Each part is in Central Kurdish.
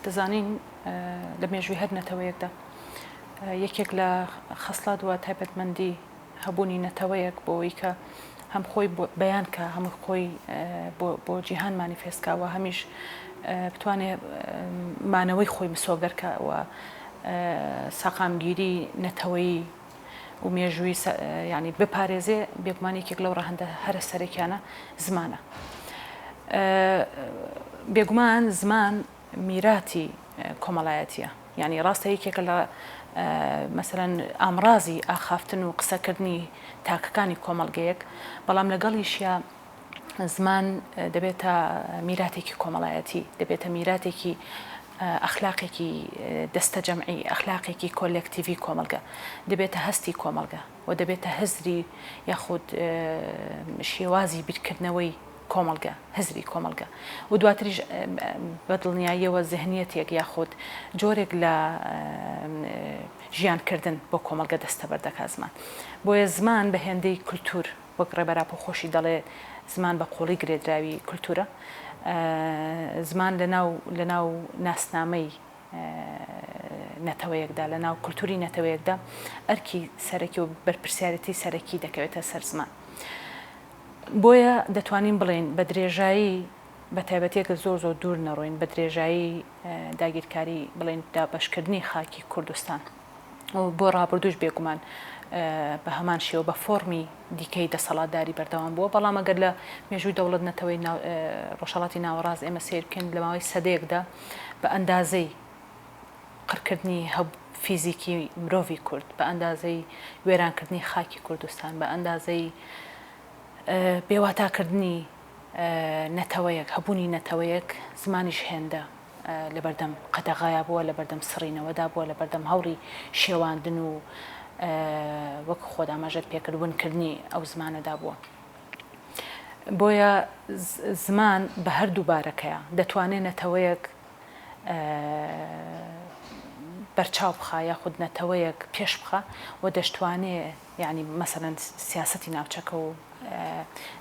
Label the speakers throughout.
Speaker 1: دەزانین لە مێژووی هەر نەتەوەیەکدا یەکێک لە خەسڵەت و تایبەتمەندی هەبوونی نەتەوەیەک بۆ ئەوەی کە هەم خۆی بەیان کە هەم خۆی بۆ جیهان مانیفێست کا و هەمیش بتوانێ مانەوەی خۆی مسۆگەر کە و سەقامگیری نەتەوەیی و مێژووی یانی بپارێزێ بێگومان یەکێک لەو ڕەهەندە هەرە سەرەکیانە زمانە. بێگومان زمان میراتی کۆمەڵایەتیە یانی ڕاستە یەکێکە لە مەسەلەن ئامڕازی ئاخافتن و قسەکردنی تاکەکانی کۆمەڵگەیەک بەڵام لەگەڵیشیا زمان دەبێتە میراتێکی کۆمەڵایەتی دەبێتە میراتێکی ئەخلاقێکی دەستەجەمعی ئەخلاقێکی کۆلێکتیڤی کۆمەڵگە دەبێتە هەستی کۆمەڵگە و دەبێتە هزری یاخود شێوازی بیرکردنەوەی کۆمەڵگە، هزری کۆمەڵگە و دواتریش بە دڵنیاییەوە زهنیەتێک یاخود جۆرێک لە ژیانکردن بۆ کۆمەڵگە دەستەبەر دەکات زمان. بۆیە زمان بە هێندەی کولتوور وەک ڕێبەر ئاپۆ خۆشی دەڵێ زمان بە قووڵی گرێدراوی کولتوورە. زمان لەناو لەناو ناسنامەی نەتەوەیەکدا، لەناو کولتووری نەتەوەیەکدا ئەرکی سەرەکی و بەرپرسیارێتی سەرەکی دەکەوێتە سەر زمان. بۆیە دەتوانین بڵێین بە درێژایی، بە تایبەتی ئەگەر زۆر زۆر دوور نەڕۆین، بە درێژایی داگیرکاری بڵێین دابەشکردنی خاکی کوردستان و بۆ ڕابردووش بێگومان بە هەمان شێوە بە فۆڕمی دیکەی دەسەڵاتداری بەردەوام بووە، بەڵام ئەگەر لە مێژووی دەوڵەت نەتەوەی ڕۆژهەڵاتی ناوەڕاست ئێمە سەیر بکەین لە ماوەی سەدەیەکدا بە ئەندازەی قڕکردنی فیزیکی مرۆڤی کورد، بە ئەندازەی وێرانکردنی خاکی کوردستان، بە ئەندازەی بێواتاکردنی نەتەوەیەک، هەبوونی نەتەوەیەک، زمانیش هێندە لەبەردەم قەدەغەیا بووە، لەبەردەم سڕینەوەدا بووە، لەبەردەم هەوڵی شێواندن و وەک خۆت ئاماژەت پێکرد ونکردنی ئەو زمانەدا بووە. بۆیە زمان بە هەردوو بارەکەیە دەتوانێ نەتەوەیەک بەرچاو بخا یاخود نەتەوەیەک پێش بخا و دەشتوانێ یانی مەسەلەن سیاسەتی ناوچەکە و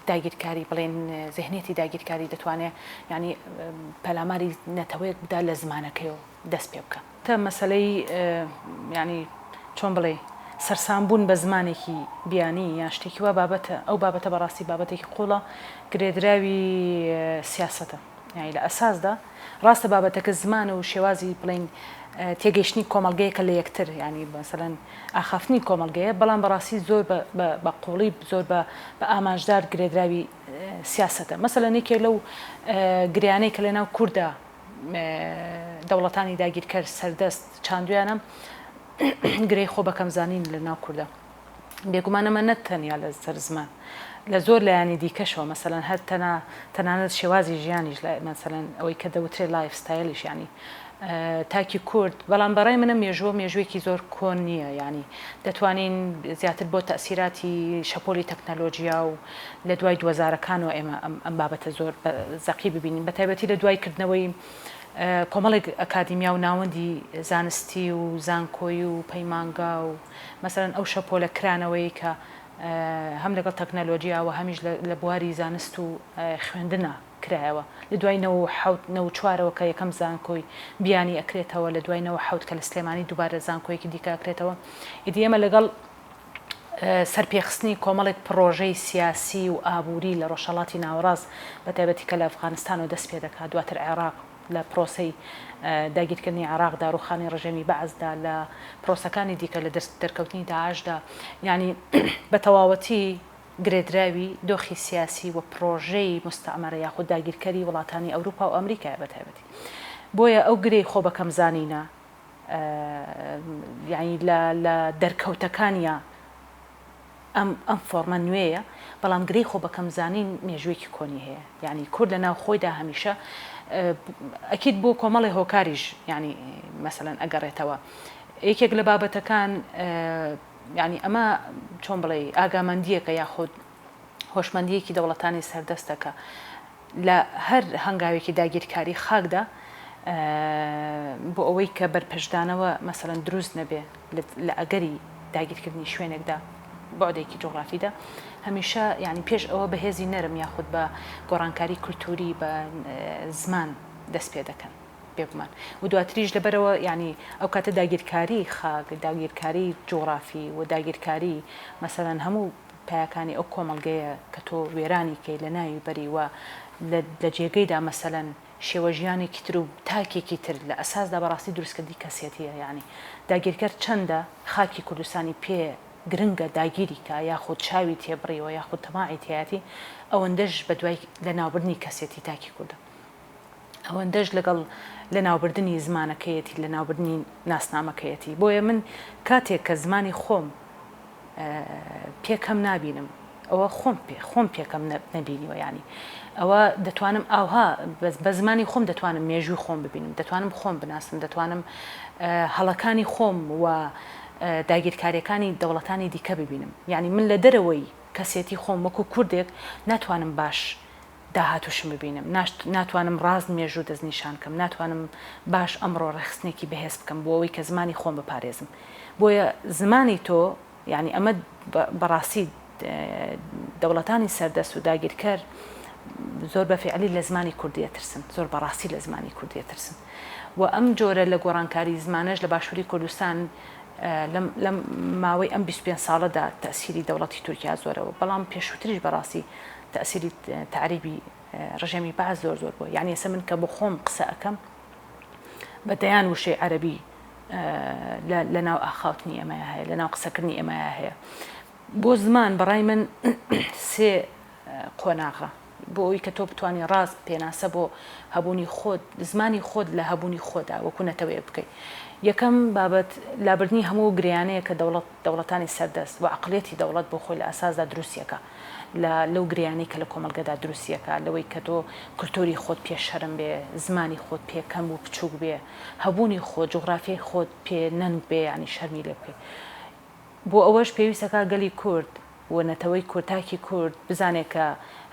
Speaker 1: داگیرکاری بڵێن زهنیەتی داگیرکاری دەتوانێ یانی پەلاماری نەتەوەیەک بدا لە زمانەکەی و دەست پێ بکا. تا مەسەلەی یانی چۆن بڵێی سەرسام بوون بە زمانێکی بیانی یان شتێکی وا بابەتە ئەو بابەتە بەڕاستی بابەتێکی قووڵە گرێدراوی سیاسەتە. یانی لە ئەساسدا ڕاستە بابەتەکە زمان و شێوازی بڵێین تێگەیشتنی کۆمەڵگەیەکە لە یەکتر یانی مەسەلەن ئاخافتنی کۆمەڵگەیە بەڵام بەڕاستی زۆر بە قوڵی زۆر بە بە ئامانجدار گرێدراوی سیاسەتە مەسەلەن یەکێک لەو گریانەی کە لەناو کووردا دەوڵەتانی داگیرکەر سەردەست چاندویانە گرێی خۆ بەکەمزانین لە ناو کووردا. بێگومان ئەمە نە تەنیا لە سەر زمان لە زۆر لایەنی دیکەشەوە مەسەلەن هەر تەنا تەنانەت شێوازی ژیانیش لە مەسەلەن ئەوەی کە دەوترێ life style یش یانی تاکی کورد بەڵام بەڕای منە مێژووە مێژوویەکی زۆر کۆن نییە یانی دەتوانین زیاتر بۆ تەسیراتی شەپۆلی تەکنەلۆجیا و لە دوای دووەزارەکانەوە ئێمە ئەم بابەتە زۆر بە زەقی ببینین بە تایبەتی لە دوای کردنەوەی کۆمەڵێک ئەکادیمیا و ناوەندی زانستی و زانکۆی و پەیمانگا و مەسەلەن ئەو شەپۆلە کرانەوەی کە هەم لەگەڵ تەکنەلۆجیا و هەمیش لە بواری زانست و خوێندنا کرایەوە لە دوای 97 94ەوە کە یەکەم زانکۆی بیانی ئەکرێتەوە لە دوای 97 کە لە سلێمانی دووبارە زانکۆیەکی دیکە ئەکرێتەوە ئیدی ئێمە لەگەڵ سەرپێخستنی کۆمەڵێک پڕۆژەی سیاسی و ئابووری لە ڕۆژهەڵاتی ناوەڕاست بە تایبەتی کە لە ئەفغانستانەوە دەست پێدەکات دواتر عێراق لە پرۆسەی داگیرکردنی عێراقدا، ڕووخانی ڕژێمی بەعسدا، لە پرۆسەکانی دیکە، لە دەرکەوتنی داعشدا، یانی بە تەواوەتی گرێدراوی دۆخی سیاسی و پرۆژەی موستەعمەرە یاخود داگیرکەری وڵاتانی ئەوروپا و ئەمریکایە بە تایبەتی. بۆیە ئەو گرێی خۆ بەکەمزانینە یانی لە دەرکەوتەکانیا ئەم ئەم فۆڕمە نوێیە، بەڵام گرێی خۆ بەکەم زانین مێژوویەکی کۆنی هەیە، یانی کورد لە ناو خۆیدا هەمیشە ئەکید بۆ کۆمەڵێ هۆکاریش یانی مەسەلەن ئەگەڕێتەوە. یەکێک لە بابەتەکان یانی ئەمە چۆن بڵێی ئاگامەندییەکە یاخود هۆشمەندییەکی دەوڵەتانی سەردەستە کە لە هەر هەنگاوێکی داگیرکاری خاکدا بۆ ئەوەی کە بەرپەرچدانەوە مەسەلەن دروست نەبێ لە ئەگەری داگیرکردنی شوێنێکدا بوعدێکی جوغرافیدا هەمیشە یانی پێش ئەوە بە هێزی نەرم یاخود بە گۆڕانکاری کولتووری بە زمان دەست پێ دەکەن. بێگومان و دواتریش لەبەرئەوە یانی ئەو کاتە داگیرکاری خاک، داگیرکاری جوغرافی و داگیرکاری مەسەلەن هەموو پایەکانی ئەو کۆمەڵگەیە کە تۆ وێرانی کەی لە ناوی بەری و لە جێگەیدا مەسەلەن شێوە ژیانێکی تر و تاکێکی تر لە ئەساسدا بەڕاستی دروستکردنی کەسێتیە یانی داگیرکەر چەندە خاکی کوردستانی پێ گرنگە داگیری کا یاخود چاوی تێ بڕیوە یاخود تەماعی تیایەتی ئەوەندەش بەدوای لەناوبردنی کەسێتی تاکی کوردە. ئەوەندەش لەگەڵ لەناوبردنی زمانەکەیەتی، لەناوبردنی ناسنامەکەیەتی. بۆیە من کاتێک کە زمانی خۆم پێ کەم نابینم، ئەوە خۆم پێ خۆم پێ کەم نەبینیوە یانی ئەوە دەتوانم ئاوها بە زمانی خۆم دەتوانم مێژووی خۆم ببینم، دەتوانم خۆم بناسم، دەتوانم هەڵەکانی خۆم و داگیرکارییەکانی دەوڵەتانی دیکە ببینم. یانی من لە دەرەوەی کەسێتی خۆم وەکوو کوردێک ناتوانم باش داهاتووشم ببینم، ناتوانم ڕاست مێژوو دەستنیشان کەم، ناتوانم باش ئەمڕۆ ڕێکخستنێکی بەهێز بکەم بۆ ئەوەی کە زمانی خۆم بپارێزم. بۆیە زمانی تۆ، یانی ئەمە بەڕاستی دەوڵەتانی سەردەست و داگیرکەر زۆر بە فیعلی لە زمانی کوردی ئەترسن، زۆر بەڕاستی لە زمانی کوردی ئەترسن و ئەم جۆرە لە گۆڕانکاری زمانەش لە باشووری کوردستان لەم ماوەی ئەم 25 ساڵەدا تەئسیری دەوڵەتی تورکیا زۆرەوە، بەڵام پێشووتریش بەڕاستی تەئسیری تەعریبی ڕژێمی بەعس زۆر زۆر بووە یانی ئێستا من کە بۆ خۆم قسە ئەکەم بە دەیان وشەی عەرەبی لە ناو ئاخاوتنی ئێمەیا هەیە لە ناو قسەکردنی ئێمەیا هەیە بۆ زمان بەڕای من سێ قۆناغە بۆ ئەوی کە تۆ بتانی ڕاست پێناسە بۆ هەبوونی خۆت زمانی خۆت لە هەبوونی خۆدا وەکو نەتەوەیە بکەیت یەکەم بابەت لابردنی هەموو گریانەیە کە دەوڵەت دەوڵەتانی سەردەست و عقلێتی دەوڵەت بۆ خۆی لە ئەساسدا دروستیەکە لە لەو گرێیانەی کە لە کۆمەڵگەدا دروستی ئەکا، لەوەی کە تۆ کلتوری خۆت پێ شەرم بێ، زمانی خۆت پێ کەم و بچوک بێ، هەبوونی خۆت، جوغرافیای خۆت پێ نەنگ بێ یانی شەرمی لێ بکەی. بۆ ئەوەش پێویست ئەکا گەلی کورد و نەتەوەی کورد، تاکی کورد بزانێ کە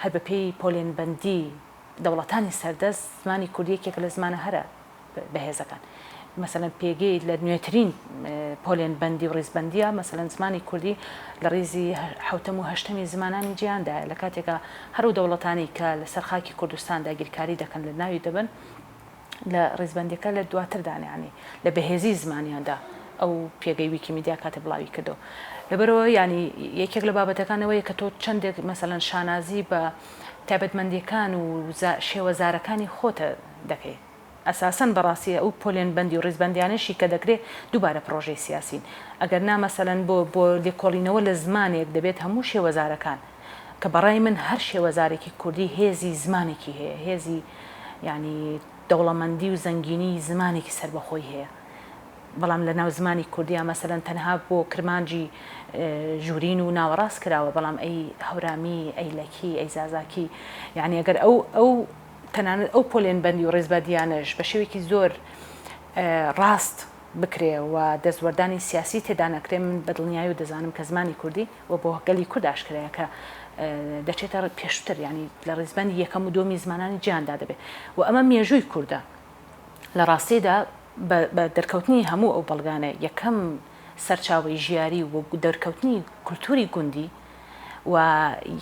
Speaker 1: هەر بە پێی پۆلێنبەندی دەوڵەتانی سەردەست زمانی کوردی یەکێکە لە زمانە هەرە بەهێزەکان. مەسەلەن پێگەی لە نوێترین پۆلێن بەندی و ڕیزبەندیە مەسەلەن زمانی کوردی لە ڕیزی حەوتەم و هەشتەمی زمانانی جیهاندایە لە کاتێکا هەر ئەو دەوڵەتانەی کە لەسەر خاکی کوردستان داگیرکاری دەکەن لە ناوی دەبەن لە ڕیزبەندیەکە لە دواتردان یانی لە بەهێزی زمانیاندا ئەو پێگەی ویکیمیدیا کاتێ بڵاوی کردەوە لەبەرەوە یانی یەکێک لە بابەتەکان ئەوەیە کە تۆ چەندێک مەسەلەن شانازی بە تایبەتمەندیەکان و شێوەزارەکانی خۆتە دەکەی. ئەساسەن بەڕاستی ئەو پۆلێنبەندی و ڕیزبەندیانەشی کە دەکرێ دووبارە پڕۆژەی سیاسین. ئەگەر نا مەسەلەن بۆ بۆ لێکۆڵینەوە لە زمانێک دەبێت هەموو شێوەزارەکان کە بەڕای من هەر شێوەزارێکی کوردی هێزی زمانێکی هەیە، هێزی یانی دەوڵەمەندی و زەنگینیی زمانێکی سەربەخۆی هەیە. بەڵام لە ناو زمانی کوردیا مەسەلەن تەنها بۆ کرمانجی ژوورین و ناوەڕاست کراوە بەڵام ئەی هەورامی، ئەی لەکی، ئەی زازاکی یانی ئەگەر ئەو ئەو تەنانەت ئەو پۆلێنبەندی و ڕیزبەندییانەش بە شێوەیەکی زۆر ڕاست بکرێ و دەستوەردانی سیاسی تێدا نەکرێ، من بە دڵنیاییەوە دەزانم کە زمانی کوردی و بۆ گەلی کورد ئاشکرایە کە دەچێتە پێشتر، یانی لە ڕیزبەندی یەکەم و دووەمی زمانانی جیهاندا دەبێ و ئەمە مێژووی کوردە. لە ڕاستیدا بە دەرکەوتنی هەموو ئەو بەڵگانە یەکەم سەرچاوەی ژیاری و دەرکەوتنی کولتووری گوندی و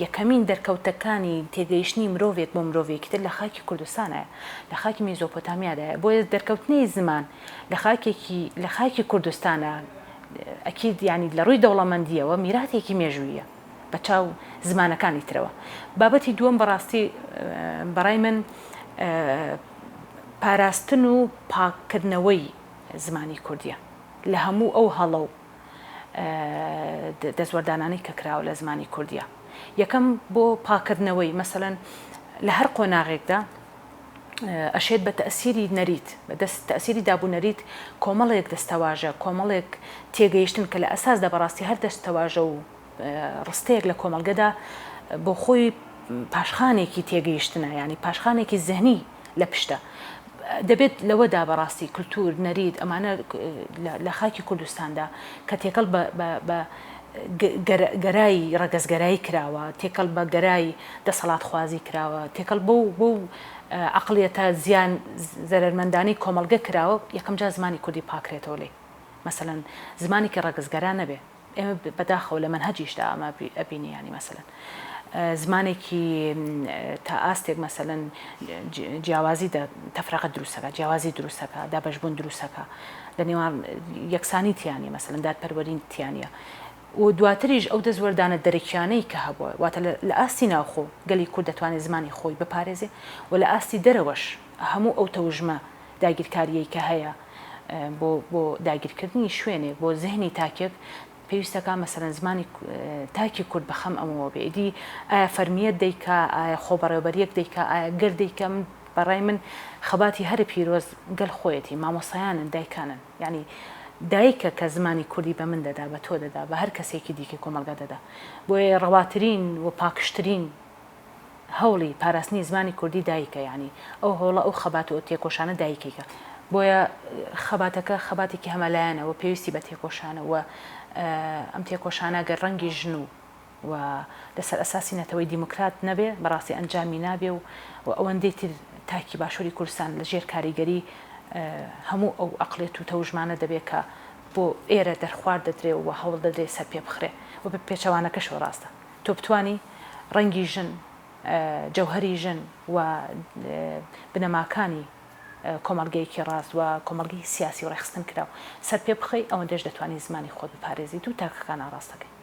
Speaker 1: یەکەمین دەرکەوتەکانی تێگەیشتنی مرۆڤێک بۆ مرۆڤێکی تر لە خاکی کوردستانایە، لە خاکی میزۆپۆتامیادایە. بۆیە دەرکەوتنی زمان لە خاکێکی لە خاکی کوردستانا ئەکید یانی لە ڕووی دەوڵەمەندییەوە میراتێکی مێژوویە بە چاو زمانەکانی ترەوە. بابەتی دووەم بەڕاستی بەڕای من پاراستن و پاککردنەوەی زمانی کوردییە لە هەموو ئەو هەڵە و دەستوەردانانەی کە کراوە لە زمانی کوردیە یەکەم بۆ پاکردنەوەی مەسەلەن لە هەر قۆناغێکدا ئەشێت بە تەسیری نەریت بە دەست تەسیری دابوو نەریت کۆمەڵێک دەستەواژە کۆمەڵێک تێگەیشتن کە لە ئەساسدا بەڕاستی هەر دەستەواژە و ڕستەیەک لە کۆمەڵگەدا بۆ خۆی پاشخانێکی تێگەیشتنە یانی پاشخانێکی زهنی لە پشتە. دەبێت لەوەدا بەڕاستی کلتور، نەریت ئەمانە لە خاکی کوردستاندا کە تێکەڵ بە گەرای ڕەگەزگەرایی کراوە، تێکەڵ بە گەرای دەسەڵاتخوازی کراوە، تێکەڵ بەو بەو عەقڵیەتە زیان زەرەرمەندانەی کۆمەڵگە کراوە، یەکەمجار زمانی کوردی پاکرێتەوە لێی. مەسەلەن زمانێکی ڕەگەزگەرا نەبێ. ئێمە بەداخەوە لە مەنهەجیشدا ئەمە ئەبینی یانی مەسەلەن. زمانێکی تا ئاستێک مەسەلەن جیاوازی تەفرەقە دروستەکە جیاوازی دروستەکە دابەشبوون دروستەکە لە نێوان یەکسانی تیانە مەسەلەن دادپەروەری تیانە و دواتریش ئەو دەستوەردانە دەرەکیانەی کە هەبووە واتە لە ئاستی ناوخۆ گەلی کورد دەتوانێت زمانی خۆی بپارێزێ و لە ئاستی دەرەوەش هەموو ئەو تەوژمە داگیرکاریەی کە هەیە بۆ بۆ داگیرکردنی شوێنێک بۆ زهنی تاکێک پێویستەکا مەسەلەن زمانی تاکی کورد بە خەم ئەمەوە بێ ئیدی ئایا فەرمیەت دەیکا ئایا خۆبەڕێوەبەریەک دەیکا ئایا گەل دەیکا من بەڕای من خەباتی هەرە پیرۆز گەل خۆیەتی مامۆستایانن دایکانن یانی دایکە کە زمانی کوردی بە من دەدا بە تۆ دەدا بە هەر کەسێکی دیکەی کۆمەڵگا دەدا بۆیە ڕەواترین و پاکژترین هەوڵی پاراستنی زمانی کوردی دایکە یانی ئەو هەوڵە ئەو خەبات و تێکۆشانە دایکێکە بۆیە خەباتەکە خەباتێکی هەمەلایەنە و پێویستی بە تێکۆشانە و ئەم تێکۆشانە گەر ڕەنگی ژن و و لەسەر ئەساسی نەتەوەی دیموکرات نەبێ بەڕاستی ئەنجامی نابێ و و ئەوەندەی تر تاکی باشووری کوردستان لە ژێر کاریگەری هەموو ئەو ئەقڵێت و تەوژمانە دەبێ کە بۆ ئێرە دەرخوارد دەدرێ و هەوڵ دەدرێ سەر پێ بخرێ و بە پێچەوانەکەشەوە ڕاستە. تۆ بتوانی ڕەنگی ژن، جەوهەری ژن و بنەماکانی کۆمەڵگەیەکی ڕاست و کۆمەڵگەی سیاسی و ڕێکخستن کراو سەرپێ بخەی، ئەوەندەش دەتوانی زمانی خۆت بپارێزیت و تاکەکان ئاڕاستەکەی.